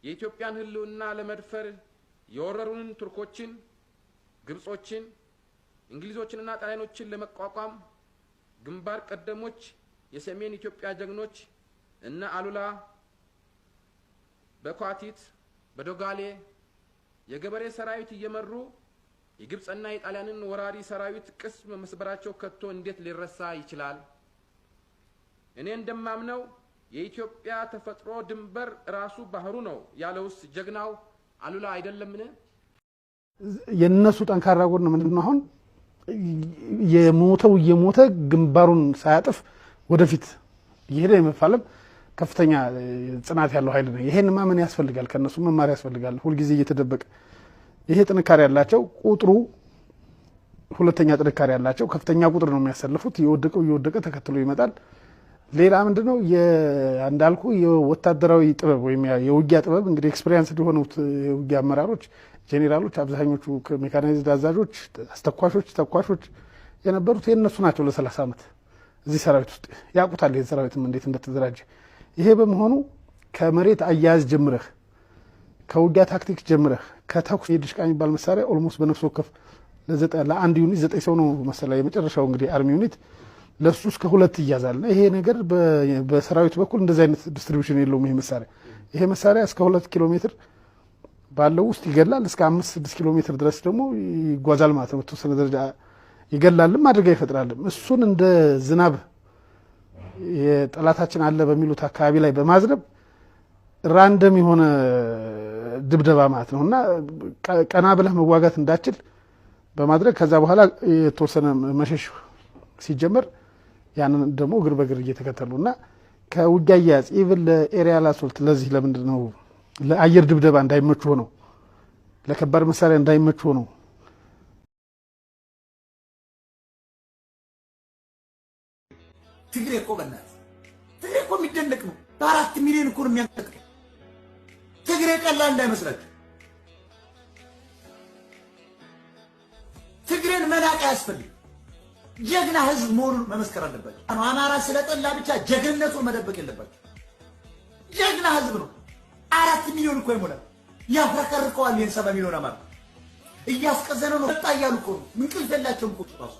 የኢትዮጵያን ሕልውና ለመድፈር የወረሩንን ቱርኮችን፣ ግብጾችን፣ እንግሊዞችንና ጣሊያኖችን ለመቋቋም ግንባር ቀደሞች የሰሜን ኢትዮጵያ ጀግኖች እነ አሉላ በኳቲት፣ በዶጋሌ የገበሬ ሰራዊት እየመሩ የግብፅና የጣሊያንን ወራሪ ሰራዊት ቅስም መስበራቸው ከቶ እንዴት ሊረሳ ይችላል? እኔ እንደማምነው የኢትዮጵያ ተፈጥሮ ድንበር ራሱ ባህሩ ነው ያለውስ ጀግናው አሉላ አይደለምን? የነሱ ጠንካራ ጎን ምንድን ነው? አሁን የሞተው እየሞተ ግንባሩን ሳያጥፍ ወደፊት እየሄደ የመፋለም ከፍተኛ ጽናት ያለው ኃይል ነው። ይሄን ማመን ያስፈልጋል፣ ከእነሱ መማር ያስፈልጋል። ሁልጊዜ እየተደበቀ ይሄ ጥንካሬ ያላቸው ቁጥሩ ሁለተኛ ጥንካሬ ያላቸው ከፍተኛ ቁጥር ነው የሚያሰልፉት። የወደቀው እየወደቀ ተከትሎ ይመጣል። ሌላ ምንድነው እንዳልኩ የወታደራዊ ጥበብ ወይም የውጊያ ጥበብ፣ እንግዲህ experience የሆኑት የውጊያ አመራሮች፣ ጄኔራሎች፣ አብዛኞቹ ሜካናይዝድ አዛዦች፣ አስተኳሾች፣ ተኳሾች የነበሩት የእነሱ ናቸው። ለ30 ዓመት እዚህ ሰራዊት ውስጥ ያውቁታል፣ ይህን ሰራዊትም እንዴት እንደተደራጀ። ይሄ በመሆኑ ከመሬት አያያዝ ጀምረህ፣ ከውጊያ ታክቲክ ጀምረህ፣ ከተኩስ፣ የድሽቃ የሚባል መሳሪያ almost በነፍስ ወከፍ ለአንድ unit ዘጠኝ ሰው ነው መሰለህ የመጨረሻው እንግዲህ army unit ለሱ እስከ ሁለት ይያዛል። እና ይሄ ነገር በሰራዊቱ በኩል እንደዚህ አይነት distribution የለውም። ይሄ መሳሪያ እስከ 2 ኪሎ ሜትር ባለው ውስጥ ይገላል። እስከ 5-6 ኪሎ ሜትር ድረስ ደግሞ ይጓዛል ማለት ነው። በተወሰነ ደረጃ ይገላልም አደጋ ይፈጥራልም። እሱን እንደ ዝናብ የጠላታችን አለ በሚሉት አካባቢ ላይ በማዝነብ random የሆነ ድብደባ ማለት ነው እና ቀና ብለህ መዋጋት እንዳትችል በማድረግ፣ ከዛ በኋላ የተወሰነ መሸሽ ሲጀመር ያንን ደግሞ እግር በእግር እየተከተሉ እና ከውጊያ አያያዝ even ለ aerial assault ለዚህ ለምንድን ነው ለአየር ድብደባ እንዳይመቹ ሆነው፣ ለከባድ መሳሪያ እንዳይመቹ ሆነው። ትግሬ እኮ በእናትህ ትግሬ እኮ የሚደነቅ ነው። በ4 ሚሊዮን እኮ ነው የሚያንቀጥቅጠው። ትግሬ ቀላል እንዳይመስላችሁ። ትግሬን መናቅ አያስፈልግም። ጀግና ህዝብ መሆኑን መመስከር አለባቸው። አማራ ስለጠላ ብቻ ጀግንነቱን መደበቅ የለባቸው። ጀግና ህዝብ ነው። 4 ሚሊዮን እኮ ይሞላል። ያፍረከርከዋል። ይህን 70 ሚሊዮን አማራ እያስቀዘነ ነው። መጣ እያሉ እኮ ነው። እንቅልፍ የላቸውም እኮ ራሱ።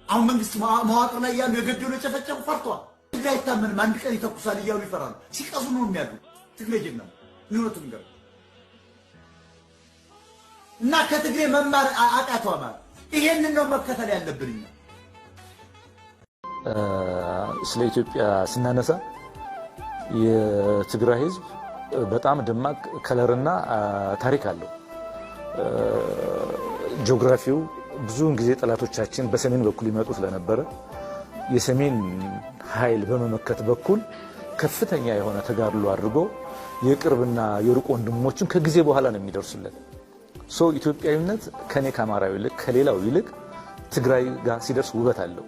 አሁን መንግስት መዋቅር ላይ ያሉ የገደሉ የጨፈጨፉ ፈርተዋል። ትግሬ አይታመንም፣ አንድ ቀን ይተኩሳል እያሉ ይፈራሉ። ሲቀዙ ነው የሚያሉ። ትግሬ ጀግና ነው። እውነቱን ንገር እና ከትግሬ መማር አቃተው አማራ። ይሄንን ነው መከተል ያለብን እኛ። ስለ ኢትዮጵያ ስናነሳ የትግራይ ህዝብ በጣም ደማቅ color ና ታሪክ አለው። ጂኦግራፊው ብዙውን ጊዜ ጠላቶቻችን በሰሜን በኩል ይመጡ ስለነበረ የሰሜን ኃይል በመመከት በኩል ከፍተኛ የሆነ ተጋድሎ አድርጎ የቅርብና የሩቅ ወንድሞችን ከጊዜ በኋላ ነው የሚደርሱለት። So ኢትዮጵያዊነት ከኔ ከአማራው ይልቅ፣ ከሌላው ይልቅ ትግራይ ጋር ሲደርስ ውበት አለው።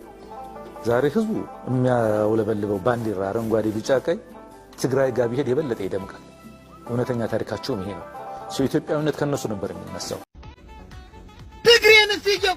ዛሬ ህዝቡ የሚያውለበልበው ባንዲራ አረንጓዴ፣ ቢጫ፣ ቀይ ትግራይ ጋር ቢሄድ የበለጠ ይደምቃል። እውነተኛ ታሪካቸውም ይሄ ነው። So ኢትዮጵያዊነት ከነሱ ነበር የሚነሳው። ትግሬን እስየው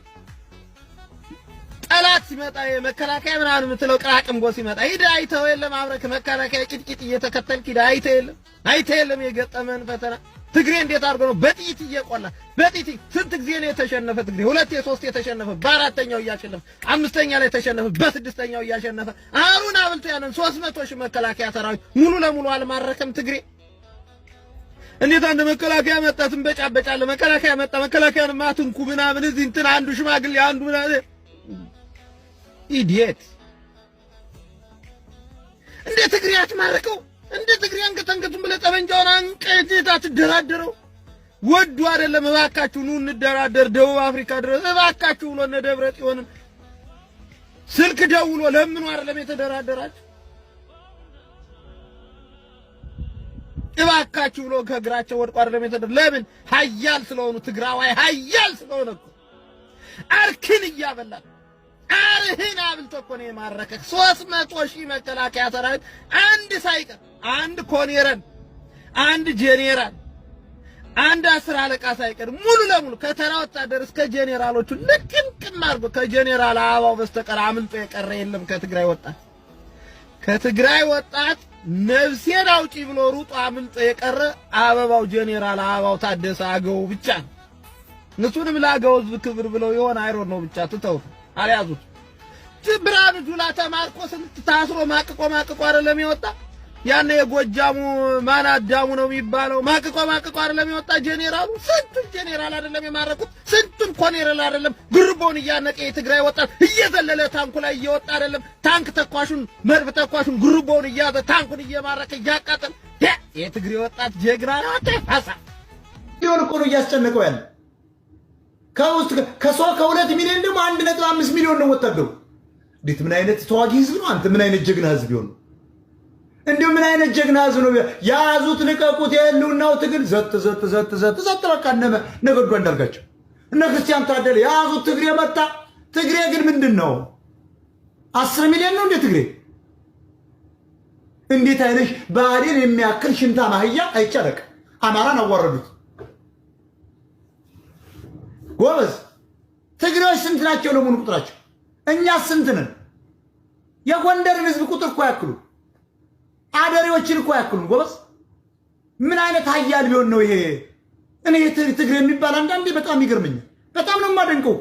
ጠላት ሲመጣ የመከላከያ ምናምን የምትለው ቅራቅንቦ ሲመጣ ሂደህ አይተኸው የለም? አብረህ መከላከያ ቂጥቂጥ እየተከተልክ ሂደህ አይተህ የለም? አይተህ የለም የገጠመን ፈተና? ትግሬ እንዴት አድርጎ ነው በጥይት እየቆላ በጥይት? ስንት ጊዜ ነው የተሸነፈ ትግሬ? ሁለት ሶስት የተሸነፈ፣ በአራተኛው እያሸነፈ፣ አምስተኛ ላይ ተሸነፈ፣ በስድስተኛው እያሸነፈ አሩን አብልቶ ያንን 300,000 መከላከያ ሰራዊት ሙሉ ለሙሉ አልማረከም ትግሬ? እንዴት አንድ መከላከያ መጣ ትንበጫበጫለህ? መከላከያ መጣ፣ መከላከያን ማትንኩ ምናምን፣ እዚህ እንትን አንዱ ሽማግሌ አንዱ ምናምን idiot። እንደ ትግሬ አትማርከው? እንደ ትግሬ አንገት አንገቱን ብለህ ጠመንጃውን አንቀህ አትደራደረው? ወዱ አይደለም እባካችሁ ኑ እንደራደር ደቡብ አፍሪካ ድረስ እባካችሁ ብሎ እነ ደብረ ጽዮንን ስልክ ደውሎ ለምኑ አይደለም የተደራደራችሁ? እባካችሁ ብሎ ከእግራቸው ወድቆ አይደለም የተደራ? ለምን? ሀያል ስለሆኑ፣ ትግራዋይ ሀያል ስለሆነ እኮ አርክን እያበላል አርህን አብልቶ እኮ ነው የማረከህ። 300,000 መከላከያ ሰራዊት አንድ ሳይቀር፣ አንድ ኮኔረን፣ አንድ ጄኔራል፣ አንድ አስር አለቃ ሳይቀር ሙሉ ለሙሉ ከተራ ወታደር እስከ ጄኔራሎቹ ልቅምቅም አድርጎ ከጄኔራል አበባው በስተቀር አምልጦ የቀረ የለም። ከትግራይ ወጣት ነፍሴን አውጪ ብሎ ሩጦ አምልጦ የቀረ አበባው ጄኔራል አበባው ታደሰ አገው ብቻ ነው። እሱንም ለአገው ሕዝብ ክብር ብለው የሆነ አይሮን ነው ብቻ ትተውት አልያዙት። ብርሃኑ ጁላ ተማርኮ ስንት ታስሮ ማቅቆ ማቅቆ አይደለም የወጣ? ያነ የጎጃሙ ማን አዳሙ ነው የሚባለው ማቅቆ ማቅቆ አይደለም የወጣ ጄኔራሉ? ስንቱን ጄኔራል አይደለም የማረኩት? ስንቱን ኮሎኔል አይደለም ጉርቦን እያነቀ የትግራይ ወጣት እየዘለለ ታንኩ ላይ እየወጣ አይደለም ታንክ ተኳሹን መድፍ ተኳሹን ጉርቦን እያዘ ታንኩን እየማረከ እያቃጠለ? የትግሬ ወጣት ጀግና ነው። ተፋሳ ሚሊዮን እኮ ነው እያስጨነቀው ያለ። ከውስጥ ከሰው ከ2 ሚሊዮን ደግሞ 1.5 ሚሊዮን ነው ወታደሩ። እንዴት ምን አይነት ተዋጊ ህዝብ ነው? አንተ ምን አይነት ጀግና ህዝብ ይሆን? እንዲሁ ምን አይነት ጀግና ህዝብ ነው? ያዙት፣ ልቀቁት። የህልውናው ትግል ዘጥ ዘጥ ዘጥ ዘጥ ዘጥ በቃ። እነ ነገዱ አንዳርጋቸው እነ ክርስቲያን ታደለ ያዙት። ትግሬ መጣ። ትግሬ ግን ምንድን ነው? 10 ሚሊዮን ነው እንዴ ትግሬ? እንዴት አይነት ብአዴን የሚያክል ሽንታም አህያ አይቻለቅ። አማራን አዋረዱት። ጎበዝ፣ ትግሬዎች ስንት ናቸው ለመሆኑ ቁጥራቸው? እኛ ስንት ነን? የጎንደርን ህዝብ ቁጥር እኮ ያክሉ፣ አደሬዎችን እኮ ያክሉን። ጎበዝ፣ ምን አይነት ሀያል ቢሆን ነው ይሄ? እኔ ትግሬ የሚባል አንዳንዴ በጣም ይገርመኛል። በጣም ነው የማደንቀው።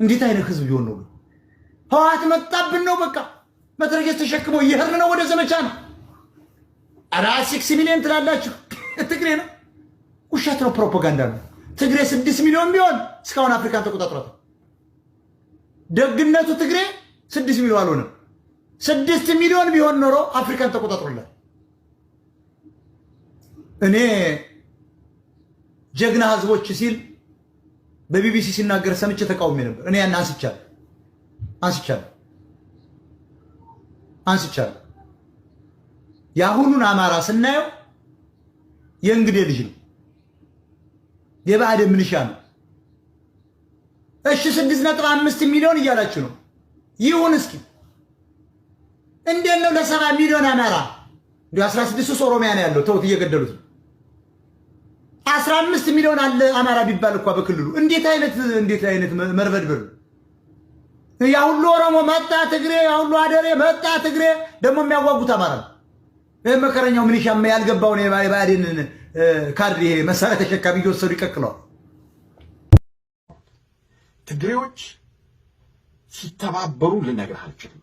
እንዴት አይነት ህዝብ ቢሆን ነው? ህወሓት መጣብን ነው፣ በቃ መትረየስ ተሸክሞ እየሄድን ነው፣ ወደ ዘመቻ ነው። ኧረ 6 ሚሊዮን ትላላችሁ። ትግሬ ነው፣ ውሸት ነው፣ ፕሮፓጋንዳ ነው። ትግሬ 6 ሚሊዮን ቢሆን እስካሁን አፍሪካን ተቆጣጥሯታል። ደግነቱ ትግሬ 6 ሚሊዮን አልሆነም። 6 ሚሊዮን ቢሆን ኖሮ አፍሪካን ተቆጣጥሮላል። እኔ ጀግና ህዝቦች ሲል በቢቢሲ ሲናገር ሰምቼ ተቃውሜ ነበር። እኔ ያን አንስቻለሁ አንስቻለሁ አንስቻለሁ። የአሁኑን አማራ ስናየው የእንግዴ ልጅ ነው፣ የብአዴን ምንሻ ነው። እሺ 6.5 ሚሊዮን እያላችሁ ነው። ይሁን እስኪ፣ እንዴት ነው ለ70 ሚሊዮን አማራ? እንዲ 16 ኦሮሚያ ነው ያለው። ተውት፣ እየገደሉት ነው። 15 ሚሊዮን አለ አማራ ቢባል እኳ በክልሉ እንዴት አይነት መርበድበድ ነው? ያ ሁሉ ኦሮሞ መጣ ትግሬ፣ ያ ሁሉ አደሬ መጣ ትግሬ። ደግሞ የሚያዋጉት አማራ ነው። ይህ መከረኛው ሚሊሻ ያልገባውን የብአዴንን ካድሬ ይሄ መሳሪያ ተሸካሚ እየወሰዱ ይቀቅለዋል። ትግሬዎች ሲተባበሩ ልነግርህ አልችልም።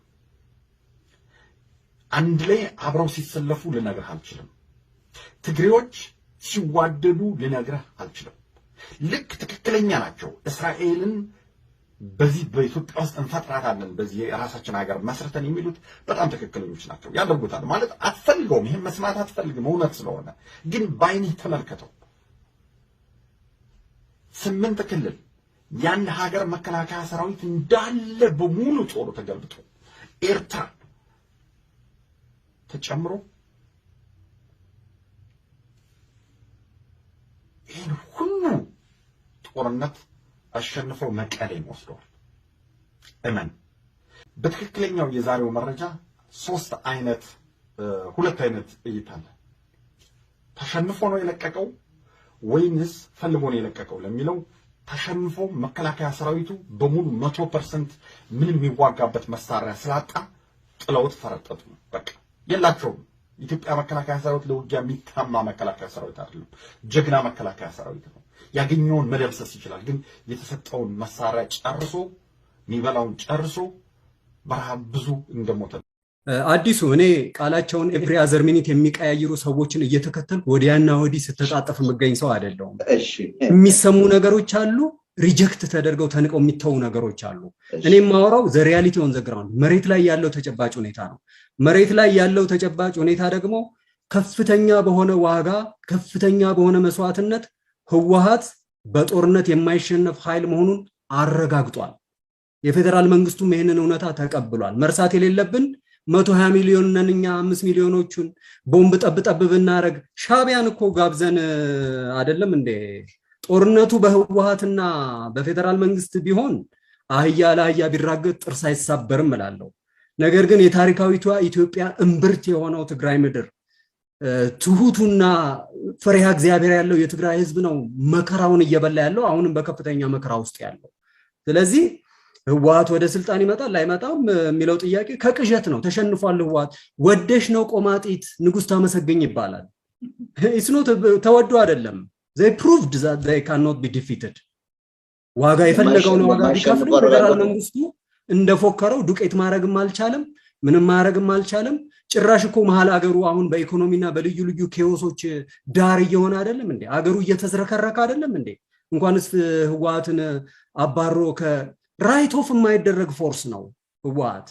አንድ ላይ አብረው ሲሰለፉ ልነግርህ አልችልም። ትግሬዎች ሲዋደዱ ልነግርህ አልችልም። ልክ ትክክለኛ ናቸው። እስራኤልን በዚህ በኢትዮጵያ ውስጥ እንፈጥራታለን፣ በዚህ የራሳችን ሀገር መስርተን የሚሉት በጣም ትክክለኞች ናቸው። ያደርጉታል ማለት አትፈልገውም፣ ይህን መስማት አትፈልግም፣ እውነት ስለሆነ ግን በዓይንህ ተመልከተው። ስምንት ክልል የአንድ ሀገር መከላከያ ሰራዊት እንዳለ በሙሉ ጦሩ ተገልብጦ ኤርትራ ተጨምሮ ይህን ሁሉ ጦርነት አሸንፈው መቀሌን ወስደዋል። እመን። በትክክለኛው የዛሬው መረጃ ሶስት አይነት ሁለት አይነት እይታ አለ። ተሸንፎ ነው የለቀቀው ወይንስ ፈልጎ ነው የለቀቀው ለሚለው፣ ተሸንፎ መከላከያ ሰራዊቱ በሙሉ 100% ምንም የሚዋጋበት መሳሪያ ስላጣ ጥለውት ፈረጠጡ። በቃ የላቸውም። ኢትዮጵያ መከላከያ ሰራዊት ለውጊያ የሚታማ መከላከያ ሰራዊት አይደለም። ጀግና መከላከያ ሰራዊት ነው። ያገኘውን መደምሰስ ይችላል። ግን የተሰጠውን መሳሪያ ጨርሶ፣ የሚበላውን ጨርሶ፣ በረሃብ ብዙ እንደሞተ አዲሱ፣ እኔ ቃላቸውን every other minute የሚቀያይሩ ሰዎችን እየተከተልኩ ወዲያና ወዲህ ስተጣጠፍ የምገኝ ሰው አይደለሁም። የሚሰሙ ነገሮች አሉ፣ reject ተደርገው ተንቀው የሚተዉ ነገሮች አሉ። እኔ የማወራው the reality on the ground መሬት ላይ ያለው ተጨባጭ ሁኔታ ነው። መሬት ላይ ያለው ተጨባጭ ሁኔታ ደግሞ ከፍተኛ በሆነ ዋጋ፣ ከፍተኛ በሆነ መስዋዕትነት ህወሓት በጦርነት የማይሸነፍ ኃይል መሆኑን አረጋግጧል። የፌዴራል መንግስቱም ይህንን እውነታ ተቀብሏል። መርሳት የሌለብን 120 ሚሊዮን ነን እኛ፣ 5 ሚሊዮኖቹን ቦምብ ጠብ ጠብ ብናደርግ ሻቢያን እኮ ጋብዘን አይደለም እንዴ? ጦርነቱ በህወሓትና በፌዴራል መንግስት ቢሆን አህያ ለአህያ ቢራገጥ ጥርስ አይሳበርም እላለሁ። ነገር ግን የታሪካዊቷ ኢትዮጵያ እምብርት የሆነው ትግራይ ምድር፣ ትሁቱና ፈሪሃ እግዚአብሔር ያለው የትግራይ ህዝብ ነው መከራውን እየበላ ያለው፣ አሁንም በከፍተኛ መከራ ውስጥ ያለው። ስለዚህ ህወሓት ወደ ስልጣን ይመጣል አይመጣም የሚለው ጥያቄ ከቅዠት ነው። ተሸንፏል ህወሓት። ወደሽ ነው ቆማጢት ንጉስ ታመሰግኝ ይባላል። It's not ተወዶ አይደለም። They proved that they ካን ኖት ቢ ዲፊትድ። ዋጋ የፈለገውን ዋጋ ቢከፍልም ፌደራል መንግስቱ እንደፎከረው ዱቄት ማድረግም አልቻለም፣ ምንም ማድረግም አልቻለም። ጭራሽ እኮ መሀል አገሩ አሁን በኢኮኖሚና በልዩ ልዩ chaos ኦች ዳር እየሆነ አይደለም እንዴ? አገሩ እየተዝረከረከ አይደለም እንዴ? እንኳንስ ህወሓትን አባሮ ከ write off የማይደረግ force ነው ህወሓት።